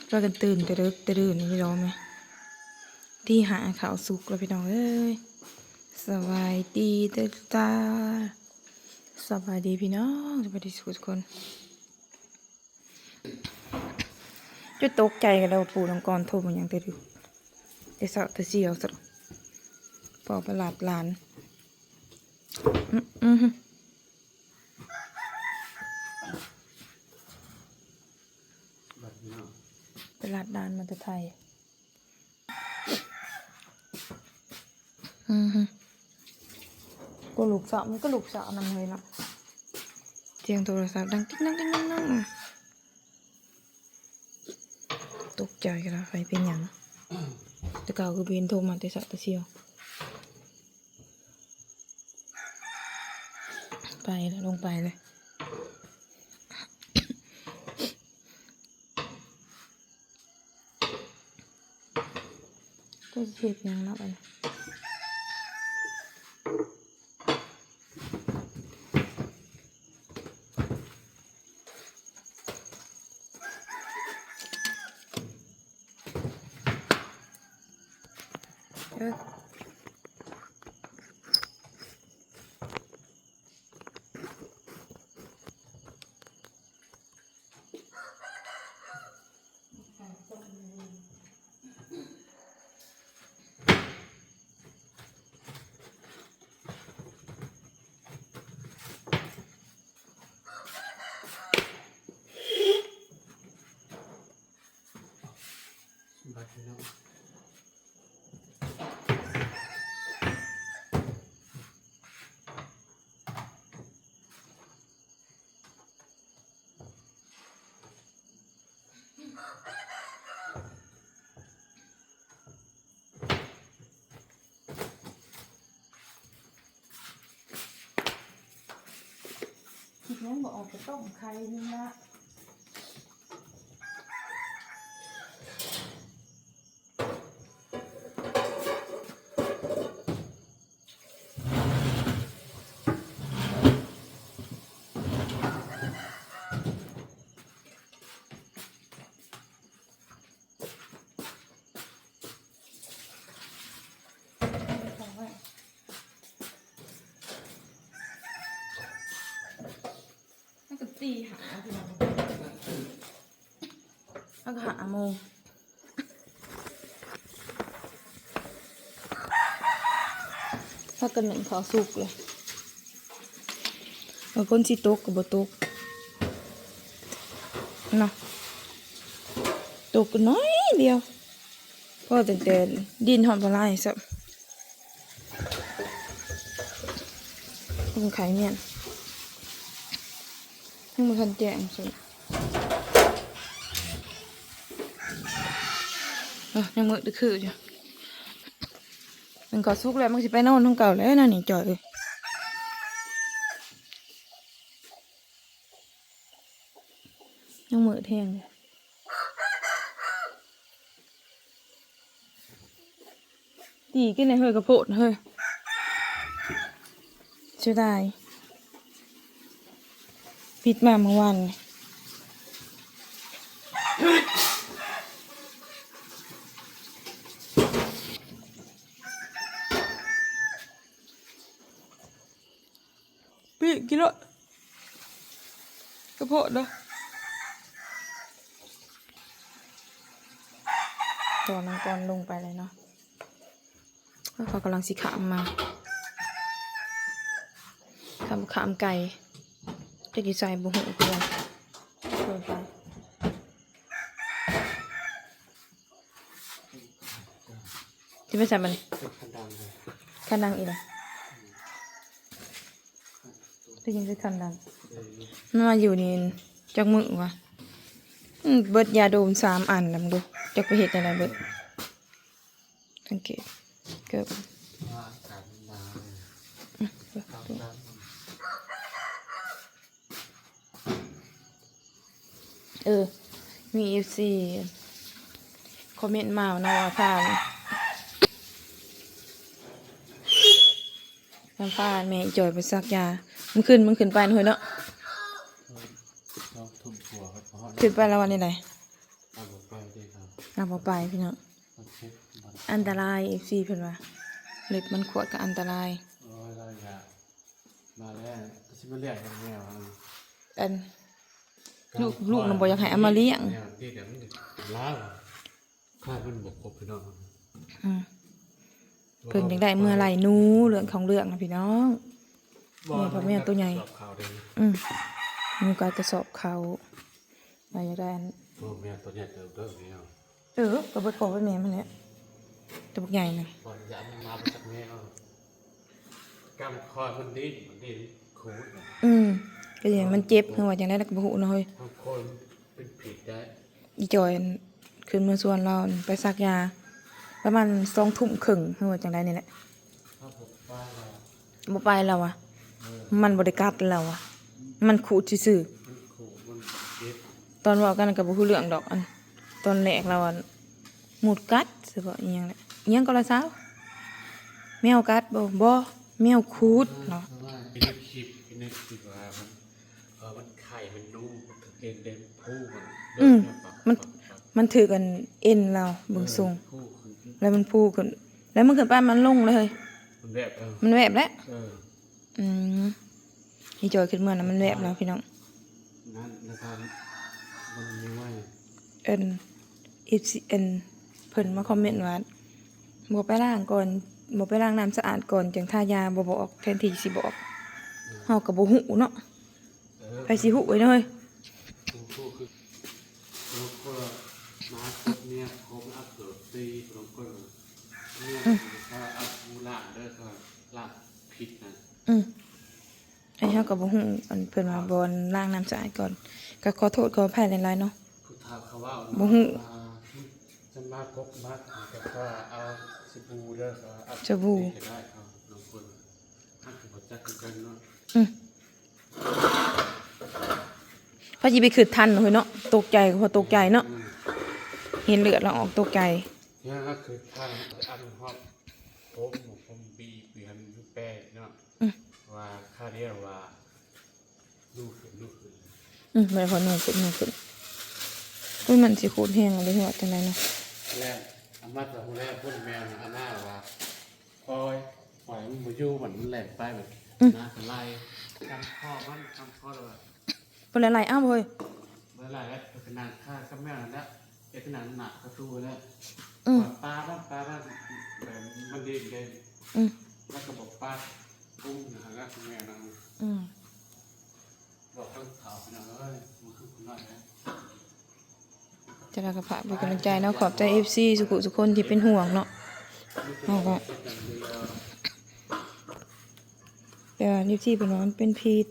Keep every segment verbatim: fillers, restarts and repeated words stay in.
พากันตื่นแต่เดิกแต่ดื่นนี่พี่น้องไหม ตีห้าข้าวสุกแล้วพี่น้องเอ้ย สบายดีเด้อจ้า สบายดีพี่น้อง สบายดีทุกคน จะตกใจกันแล้ว ปู่น้องกรโทรมาหยังแต่ดึก แต่เช้าแต่เสียวซะ พอไปหลับหลาน อืมอืม ไปหลับหลานมาแต่ไทย อืม ก็ลูกสาว มันก็ลูกสาวนำเลยเนาะ เสียงโทรศัพท์ดังติ๊งนังติ๊งนังนัง ตกใจกันละ ใครเป็นหยัง แต่เก่าคือบินโทรมาแต่เช้าแต่เสียว ไปแล้ว ลงไปเลย จะเฮ็ดหยังเนาะบัดนี้ เออ คิดยังบ่ออกก็ต้มไข่นี่ละ มันก็ตีห้าพี่น้อง แล้วก็ห้าโมง ถ้ากันหนึ่งเขาสุกเลย บางคนสิตกก็บ่ตก เนาะ ตกก็น้อยเดียว พอตั้งแต่ดินหอมปลาไหลซะ มันไข่เมียน ยังบ่ทันแจ้งสุด เอ้อ ยังมืดคืออยู่ มันก็สุกแล้ว มันสิไปนอนของเก่าแล้วนะนี่จ่อยเอ้ย ยังมืดแฮงเลย ตีกินในเฮ้ยกระโพดเฮ้ย เสียดาย ปิดมาเมื่อวานนี่ ปีกกินโลด กระโพดเด้อ ตอนนั้นก่อนลงไปเลยเนาะ แล้วเขากำลังสิข้ามมา ข้าม ข้ามไก่ จะกี่ใส่บุหูตัว เดินไป ที่ไม่ใส่มัน เป็นคันดังเลย คันดังอีกเหรอ ได้ยินแต่คันดัง เออ มันมาอยู่นี่จักมื้อวะ อืม เบิดยาโดมสามอันแล้วมึงดู จักไปเฮ็ดอะไรเบิด สังเกต เกิบ ว่าอากาศมันหนาวเลย อืม เออ มีเอฟซีคอมเมนต์มาเนาะว่าพา น้ำฟ้าแม่อีจอยไปซักยา มันขึ้น มันขึ้นไปนะเฮ้ยเนาะ เราทุ่มหัวครับ เพราะ ขึ้นไปแล้ววันนี้ไหน เอาหมด ไปเด้อครับ เราบ่ไปพี่น้อง อันตราย เอฟซี เพิ่นว่า เล็บมันขวดก็อันตราย โอ้ย เราอยากมาแล้ว ก็สิมาเรียกอย่างเดียว อัน ลูก ลูกน่ะบ่อยากให้เอามาเลี้ยง แนวที่เดี๋ยวมันจะล้าว ค่ามันบ่ครบพี่น้อง อืม เพิ่นจั่งได้เมื่อไหร่หนู เรื่องของเรื่องนะพี่น้อง แม่พ่อแม่ตัวใหญ่ สอบข่าวเด้อ อืม หนูก็กระสอบเขา ว่าอยากได้อัน โอ้ แม่ตัวใหญ่เติบโตแล้ว เออ ก็เบิดพ่อเบิดแม่มันแหละ ตัวบักใหญ่น่ะ ก่อนจะเอามันมาจากแม่เอา กำคอมันดิ้น มันดิ้นขูดน่ะ อืม ก็อย่างมันเจ็บ คือว่าจั่งใด๋แล้วก็บ่ฮู้เนาะเฮ้ย บางคนเป็นผิดได้ อีจอยขึ้นเมือสวนลาวไปสักยา ประมาณสองทุ่มครึ่ง คือว่าจั่งใด๋นี่แหละ ถ้าผมไปแล้ว บ่ไปแล้ววะ เออ มันบ่ได้กัดแล้ววะ มันขูดซื่อๆ มันขูด มันเจ็บ ตอนเว้ากันก็บ่ฮู้เรื่องดอก อัน ตอนแรกแล้วอัน หมูดกัด สิบ่อิหยังแหละ อิหยังก็ละสาว แมวกัดบ่ บ่ แมวขูดเนาะ เพราะว่าในคลิป ในคลิปว่ามัน เออ มันไข่ มันนุ่ม มันกางเกงเดนพูมัน อืม เดินเนี่ยปัก มัน ปัก ปัก มันถือกันเอ็นเราเบิ่งทรง เออ พูขึ้น แล้วมันพูขึ้น แล้วมันขึ้นไปมันลงเลย มันแวบ เออ มันแวบแล้ว เออ อืม อีจอยขึ้นเมือนะมันแวบแล้วพี่น้อง นั่นนะครับ มันมีไว้ เอิ้น เอฟซี เอิ้น เพิ่นมาคอมเมนต์ว่า บ่ไปล้างก่อน บ่ไปล้างน้ำสะอาดก่อน จั่งทายา บ่บอก แทนที่สิบอก เฮาก็บ่ฮู้เนาะ เออ ไผสิฮู้ไว้เนาะเฮ้ย ฮู้ ฮู้คือ บางคนมาครบเนี่ย ครบแล้วเกิดตี บางคนเนี่ย อืม ถ้าเอาผู้ล้างเด้อ ก็ล้างผิดนะ อืม อันนี้เฮาก็บ่ฮู้ อันเพิ่นว่าบ่อนล้างน้ำสะอาดก่อน ก็ขอโทษขออภัยหลายๆเนาะ ผู้เฒ่าเขาเว้าเนาะ บ่ฮู้ ว่าจะมาพบมาหาก็ว่าเอาสบู่เด้อ ก็เอา สบู่ ก็ได้ครับ บางคน ท่านก็บ่จักคือกันเนาะ อืม พอสิไปคิดทันเฮ้ยเนาะ ตกใจก็พอตกใจเนาะ อืม เห็นเลือดแล้วออกตกใจ เนี่ยก็คือทางอันฮอด ผมผมบีบอยู่หั่นอยู่แป้งเนาะ อืม ว่าค่าเรียกว่า ลูกขึ้น ลูกขึ้น อืม แม่พอหนูขึ้น หนูขึ้น อุ้ย มันสิขูดแฮงเลยว่าจั่งใด๋เนาะ แล้วอาม่าจะฮู้แล้ว พูดแมวนะ อาม่าว่า ปล่อย ปล่อยมันบ่อยู่ มันแล่นไปแบบ อืม นะ ไล่ กำคอมัน กำคอแล้วว่า เพิ่นไล่ เอ้าเฮ้ย ไล่ แล้วไปนั่งคากับแมวนั่นแหละ ไปนั่งหน้าประตูแล้ว อืม ปามัน ปามัน แบบมันดิ้นเด่น อืม แล้วก็บอกปา อุ้มนะ แล้วแมวนะ อืม บอกต้องเฒ่าไปหน่อยเอ้ย มันคือคนน้อยนะ จะได้ก็ฝากเป็นกำลังใจเนาะ ขอบใจ เอฟซี สุขุสุคนที่เป็นห่วงเนาะ เฮาก็ แต่ว่า เอฟซี เพิ่นว่ามันเป็นพิษ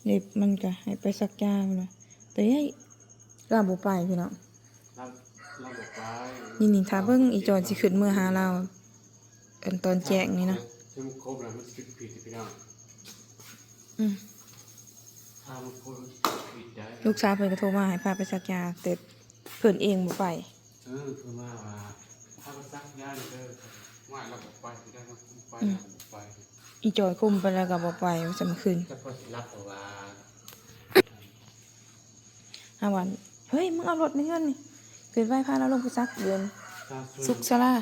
เล็บมันก็ให้ไปสักยาเพิ่นว่า แต่เฮ้ย ลาวบ่ไปพี่น้อง ลาว ลาวบ่ไป นี่ นี่ ถ้าเบิ่งอีจอยสิขึ้นเมือหาลาว อันตอนแจ้งนี่นะ ถ้ามันครบ ถ้ามันครบแล้วมันสิผิดพี่น้อง อืม ถ้ามันครบมันสิผิดได้ ลูกสาวเพิ่นก็โทรมาให้พาไปสักยา แต่เพิ่นเองบ่ไป เออ เพิ่นมาว่า พาไปสักยาเด้อ ว่าลาวบ่ไป สิได้มาคุมไป อืม ลาวบ่ไป อีจอยคุมไปแล้วก็บ่ไป ว่าจะมาคืน แต่พอสิรับก็ว่า หาวัน เฮ้ย มึงเอารถในเฮือนนี่ เกิดไว้พาเราลงไปซักเดือน ถ้าช่วย สุขศาลา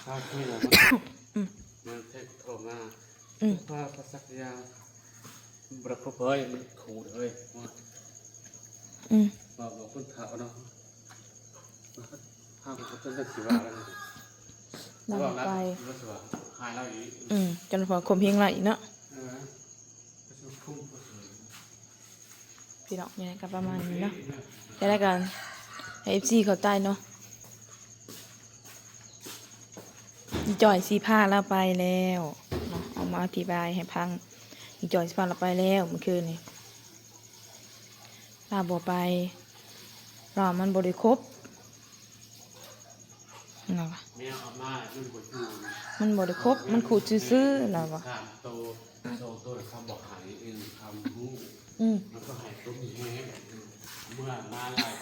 ถ้าช่วยเรา อืม มันแทงโทรมา อืม ว่าภาษาสักยา บ่ได้ครบเฮ้ย มันขูดเฮ้ย อืม บอก บอกคนเฒ่าเนาะ ห้ามเขาจนได้สิว่าแล้วนี่ ลาวไป ว่าสิว่าหายแล้วอีก อืม จนพอข่มเหงลาวอีกเนาะ เออ พี่น้อง นี่ก็ประมาณนี้เนาะ จะได้กันให้ เอฟซี เข้าใจเนาะ อีจอยสิพาลาวไปแล้วเนาะ เอามาอธิบายให้ฟัง อีจอยสิพาลาวไปแล้วเมื่อคืนนี้ ลาวบ่ไป ลาวมันบ่ได้ครบ นั่นล่ะ แมวเอามา มันบ่อยู่ มันบ่ได้ครบ มันขูดซื่อๆ ลาวว่า สามโต สองโตเขาบอกหายเอง เขารู้ อืม มันก็หายตัวมีแฮง เมื่อมาหลาย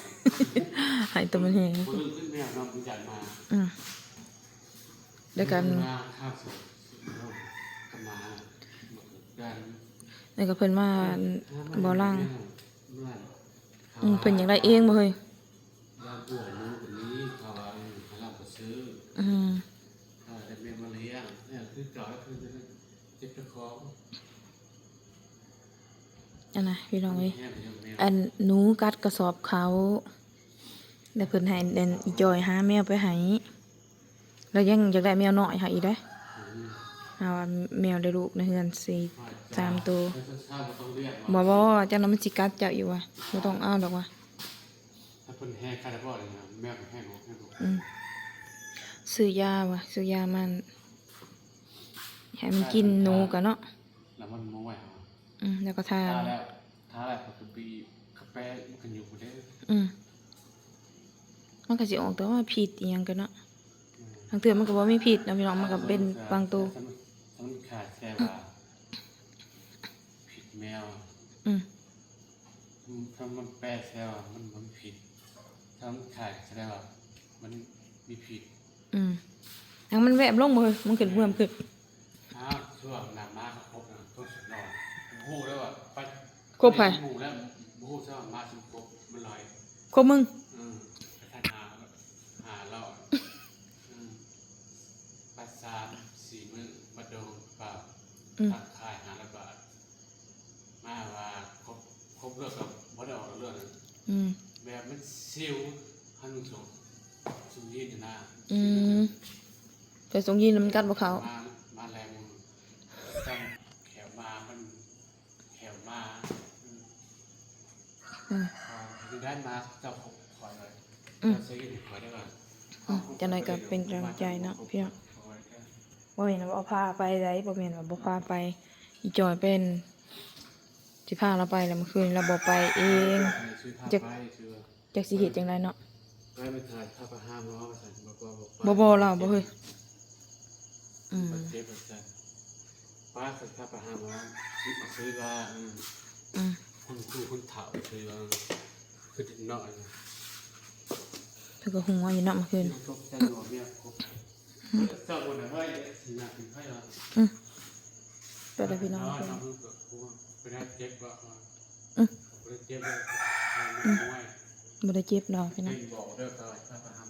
หายตัวมันแฮง คนอื่นขึ้นแมวเนาะ มันอยากมา อืม ด้วยกัน มาข้าวสุกเนาะ ก็มา บอกกัน แล้วก็เพิ่นมาบ่ล้าง เมื่อ เขา อืม เพิ่นอยากได้เองบ่เฮ้ย ย่านอ้วนหมูก็มี เขาว่า เออ เขารับก็ซื้อ อืม เขาจะแม่มาเลี้ยง เนี่ย คือเก่า คือเจ็บเจ้าของ อันน่ะ พี่น้องเอ้ย แม่ก็ยังแมว อันหนูกัดกระสอบเขา แล้วเพิ่นให้อันอีจอยหาแมวไปให้ แล้วยังอยากได้แมวน้อยให้อีกเด้อ อืม หาว่าแมวได้ลูกในเฮือนสี่ สามตัว เออ เช้าๆ บ่ต้องเลี้ยงหรอก บ่ บ่ จังนั้นมันสิกัดเจ้าอีกว่ะ บ่ต้องเอาดอกว่ะ ถ้าเพิ่นแฮงคักแล้วบ่นี่นะ แมวก็แฮงออก แฮงออก อืม ซื้อยาว่ะ ซื้อยามัน ให้มันกินหนูก่อนเนาะ แล้วมันมาไว้เอา อืม แล้วก็ทา ทาแล้ว ทาแล้วก็คือบีบกาแฟมันก็อยู่เด้อ อืม มันก็สิออกแต่ว่าพิษอีหยังกันเนาะ อืม บางเทื่อมันก็บ่มีพิษเนาะพี่น้อง มันก็เป็นบางตัว ถ้ามัน ถ้ามันขาดแค่ว่า พิษแมว อืม อืม ถ้ามันแปรแซวอะ มันบ่มีพิษ ถ้ามันขาดแสดงว่ามันมีพิษ อืม หยังมันแวบลงบ่เฮ้ย มันขึ้นเพิ่มขึ้น อ้าว ช่วงหน้าม้าเขาครบนะ ต้องสุดนอน บ่ฮู้แล้วว่า ไป ครบไผ บ่ฮู้แล้ว บ่ฮู้ซะว่าม้าซุมครบ มันลอย ครบมึง อืม ไปทางหา หารอบ อืม ไปสามสี่มื้อ บัดโดนเปล่า อืม ตักขายห้าร้อยบาท มาว่าครบ ครบเลือกกับบ่ได้ออกเลือกนะ อืม แบบมันซิว หันส่ง ส่งยีนอยู่นะ อืม แต่ส่งยีนมันกัดบ่เข้า มา มาแรง จำแขวมา มัน แขวมา อืม อืม อ่า อยู่ด้านมาเจ้าของคอยเลย อืม เจ้าซื้ออยู่คอยได้ป่ะ อืม จังหน่อยก็เป็นกำลังใจเนาะพี่น้อง บ่แม่นว่าบ่พาไปใด บ่แม่นว่าบ่พาไป อีจอยเป็น สิพาเราไปแล้วเมื่อคืนเราบ่ไปเอง ซื้อพา จัก ไปซื้อ จักสิเฮ็ดจังไดเนาะ ไปมาถ่ายพาไปหาหมอว่าซั่น บ่ บ่ บ่ บ่ บ่ เราบ่เฮ้ย อืม บาดเจ็บว่าซั่น ป้าก็พาไปหาหมอ ซื้อ ซื้อว่า อืม อืม คุณครูคุณเฒ่าซื้อว่า คือเด็กน้อยนะ เพิ่นก็หัวอยู่เนาะเมื่อคืน ตกใจหนวดเนี่ยครบ เจ้าบ่ได้เฮ้ย สิหน้าเป็นไผล่ะ อืม ไปแล้วพี่น้อง เพิ่น เป็นเจ็บบ่ อืม บ่ได้เจ็บเลย อืม บ่ได้เจ็บดอกพี่น้อง เป็นบอกเด้อ เขาว่า